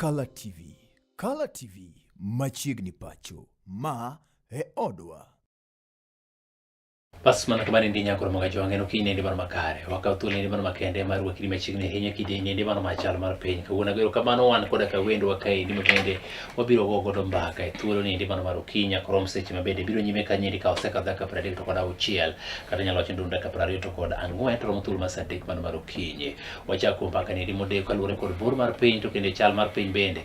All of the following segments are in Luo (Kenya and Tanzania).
Kala TV. Kala TV machiegni pacho. Ma e odwa. Bas mana kamano endi nyakoro mag ajwang' en okinyi nendi mano makare. Wakaw thuolo nendi mano makende mar rwakini machiegni ahinya kidieny nendi mano machal mar piny. Kawuono agero kamano wan koda ka wendwa kaendi ma bende wabiro go godo mbaka e thuolo nendi mano mar okinyi nyaka rom seche ma bende biro nyime kanyo endi ka osekadho dakika 30 to kod auchiel kata inyalo wacho ni dakika 24 to romo thuolo mar saa 3 mano mar okinyi. Wachako mbaka nendi modeko kaluwore kod bor mar piny to kendo chal mar piny bende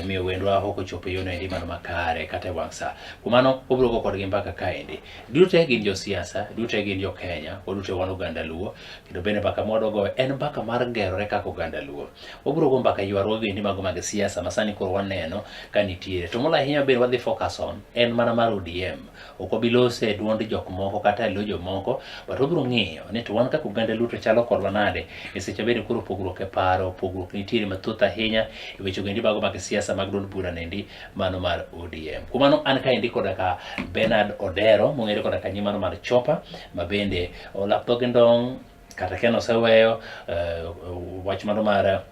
miyo wendwa ok ochopo e yono endi mano makare kata e wang' sa. Kuom mano wabiro go kodgi mbaka kaendi. Duto te gin josiasa, duto te gin jo Kenya, waduto wan oganda Luo, kendo bende mbaka mwadwa goyo en mbaka mar gerore kaka oganda Luo. Wabiro go mbaka ywaruoge endi mago mag siasa ma sani koro waneno ka nitiere. To moloyo ahinya bende wadhi focus on en mana mar ODM. Ok wabi lose e duond jok moko kata e lo jomoko, but wabiro ng'iyo ni to wan kaka oganda Luo to chalo kodwa nade e seche bende koro pogruok e paro, pogruok nitiere mathoth ahinya e weche endi mago mag siasa mag duond bura nendi mano mar ODM. Kuom mano an kaendi koda ka Bernard Odero mong'ere koda ka nying mano mar Chopa ma bende olap dhoge ndong' kata ken oseweyo wach mano mar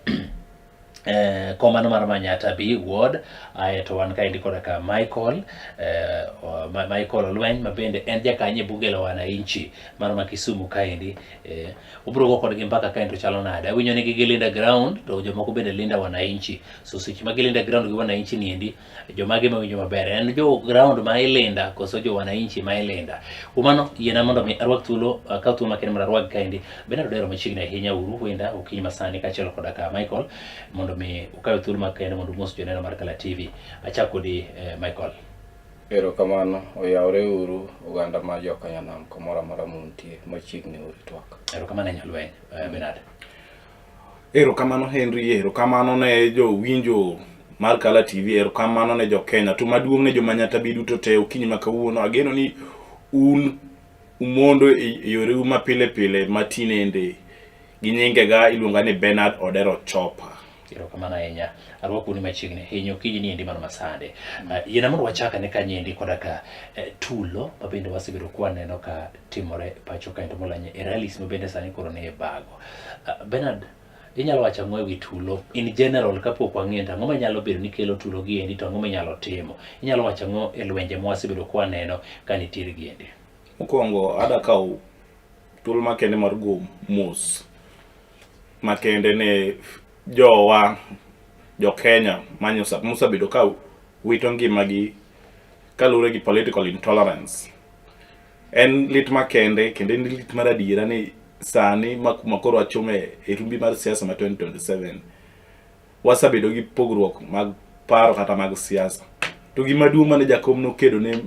komano mar Manyata B ward aeto wan kaendi koda ka Michael Michael Olweny ma bende en jakanyo e bunge la wananchi mano ma Kisumu kaendi ubiro go kodgi mbaka kaendi to chalo nade awinjo ni gilinda ground to jomoko bende linda wananchi. So seche ma gilinda ground gi wananchi niendi jomage mawinjo maber en jo ground ma ilinda koso jo wananchi ma ilinda. Kuom mano yiena mondo mi arwak thuolo akaw thuolo makende mondo arwak kaendi Bernard Odero machiegni ahinya uru wenda okinyi masani kaachiel koda ka Michael mondo mi ukaw thuolo makende mondo umos joneno mar Kala TV. Achak kodi Michael. Erokamano, oyawre uru oganda mar jokanyanam kamoro amora muntie machiegni uru twak. Erokamano ahinya Lweny, Bernard. Erokamano Henry, erokamano ne jowinjo mar Kala TV, erokamano ne jo Kenya, to maduong' ne joma Nyatabi duto te okinyi ma kawuono. Ageno ni un umondo e yoreu ma pile pile ma tinende gi nyingega iluonga ni Bernard Odero Chopa. Erokamano ahinya. Arwakou ni machiegni ahinya okinyi ni endi mano masande. Yiena mondo wachak ane kanyendi koda ka tulo ma bende wasebedo kwaneno ka timore pacho kaendi molany e rallies ma bende sani koro nie bago. Bernard, inyalo wacho ang'o ewi tulo in general kapok wang'iyo to ang'o manyalo bedo ni kelo tulo gi endi to ang'o minyalo timo? Inyalo wacho ang'o e lwenje ma wasebedo kwaneno ka nitiere gi endi? Mokwongo ada kawo thuolo makende mar go mos makende ne jowa jo Kenya mosebedo ka wito ngimagi kaluwore gi political intolerance. En lit makende kendo en lit mar adiera ni sani ma koro wachomo e rumbi mar siasa ma 2027 wasebedo gi pogruok mag paro kata mag siasa. To gima duong' mane Jakom nokedo ne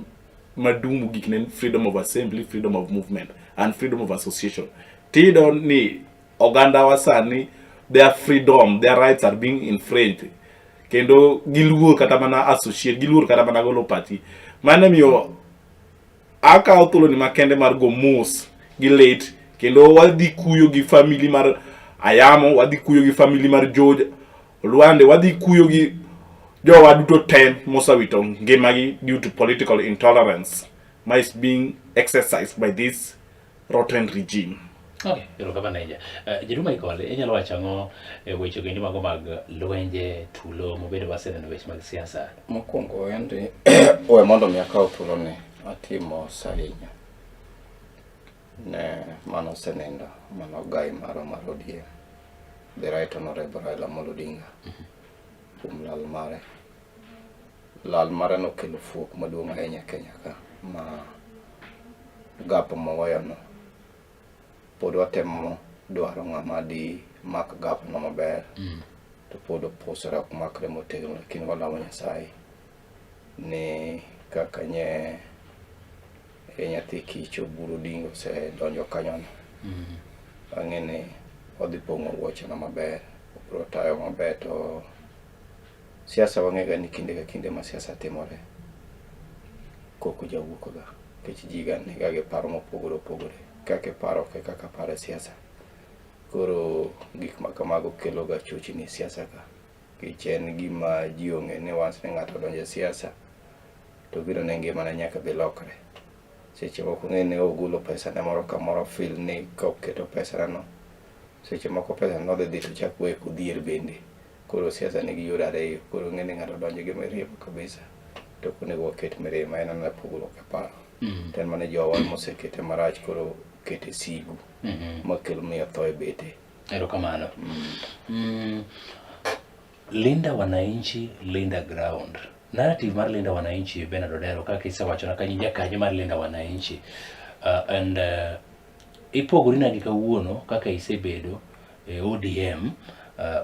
maduong' mogik ne en freedom of assembly, freedom of movement and freedom of association. Tiyudo ni oganda wa sani their freedom, their rights are being infringed. Kendo giluor kata mana associate, giluor kata mana golo pachgi. Mano miyo akawo thuolo ni makende mar go mos gi lit kendo wadhi kuyo gi family mar Ayamo, wadhi kuyo gi family mar George Olwande, wadhi kuyo gi jowa duto te mosewito ngimagi due to political intolerance ma is being exercised by this rotten regime. Okay, erokamano ahinya. Jaduong' Michael, inyalo wacho ang'o e weche gendi mago mag lwenje, tulo mobedo waseneno weche mag siasa? Mokwongo Henry, we mondo mi akaw thuoloni atim mos ahinya ne mano osenindo, mano gai marwa mar ODM, the right honorable Raila Amolo Odinga kuom lal mare. Lal mare nokelo fuok maduong' ahinya e Kenya ka ma gap moweyono pod watemo dwaro ng'ama di mak gap no maber to pod opusore ok makre motegno, lakini walamo Nyasaye ni kaka nye e nyathi kich Oburu Odinga osedonjo kanyono, ang'e ni odhi pong'o wuocheno maber, obiro tayo maber. To siasa wang'e ga ni kinde ka kinde ma siasa timore koko jawuok ga nikech ji ga niga gi paro mopogore opogore, kaka iparo ok e kaka paro e siasa. Koro gik ma kamago kelo ga chochni e siasa ka nikech en gima ji ong'e ni once ni ng'ato odonjo e siasa to biro ne ngimane nyaka bi lokre. Seche moko ng'e ni ogolo pesa ne moro kamoro feel ni ka oketo pesa no, seche moko pesa no dhi dhi to chak weye kodhier bende. Koro siasa nigi yore ariyo, koro ng'e ni ng'ato donjo gi mirima kabisa to ok onego waket mirima, en mana pogruok e paro. To en mana jowa mosekete marach koro kete sigu makelo miyo tho e bete. Erokamano. Linda Wananchi, Linda Ground. Narrative mar Linda Wananchi, Bernard Odero, kaka isewachona kanyo, in jakanyo mar Linda Wananchi. And ipogori nadi kawuono kaka isebedo e ODM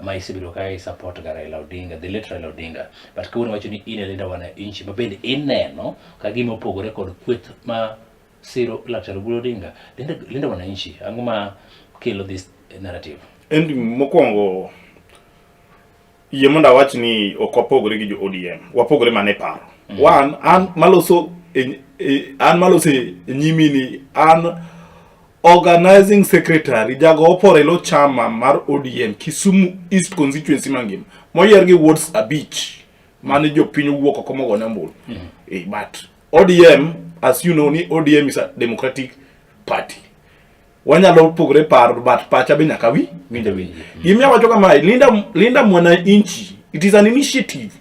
ma isebedo ka i support ga Raila Odinga, the late Raila Odinga. But kawuono wacho ni in e Linda Wananchi ma bende ineno ka gima opogore kod kweth ma siro Laktar Oburu Odinga. Linda Wananchi, ang'o ma kelo this narrative? En mokwongo yie mondo awach ni ok wapogore gi jo ODM, wapogore mana e paro. One, an maloso an maloso e nyimi ni an organizing secretary jago oporo e lo chama mar ODM Kisumu East constituency mangima moyier gi wards abich mane jopiny owuok oko mogone ombulu. But ODM, as you know, ni ODM is a democratic party. Wanyalo pogore paro, but pacha be nyaka wi winjo winjo. Gima wacho kamae, Linda Mwananchi, it is an initiative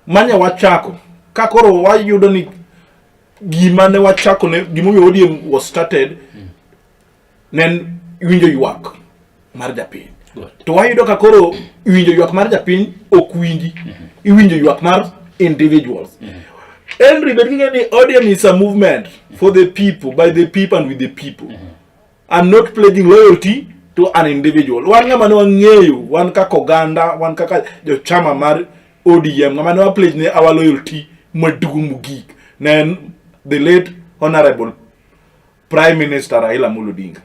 manya wachako ka koro wayudo ni gima ne wachako ne gimomiyo ODM was started ne en winjo ywak mar japiny. To wayudo ka koro winjo ywak mar japiny ok winji, iwinjo ywak mar individuals. Henry, bed gi ni ODM is a movement for the people, by the people and with the people. I'm not pledging loyalty to an individual. Wan ng'ama ne wang'eyo, wan kaka oganda, wan kaka jochama mar ODM, ng'ama ne wa pledge ne our loyalty maduong' mogik ne en the late Honorable Prime Minister Raila Amolo Odinga.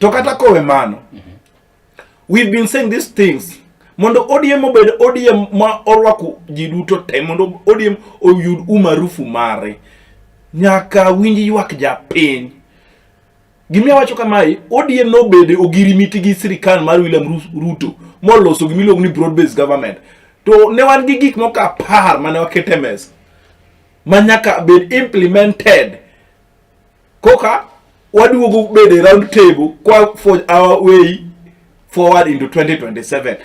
To kata kowe mano, we've been saying these things mondo ODM obed ODM ma orwako ji duto te, mondo ODM oyud umaarufu mare, nyaka winj ywak japiny. Gima awacho kamae, ODM nobede ogirimiti gi sirikal mar William Ruto moloso gima iluongo ni broad based government. To ne wan gi gik moko 10 mane waketo e mesa ma nyaka bed implemented koka waduogo bedo e round table kwa forge our way forward into 2027.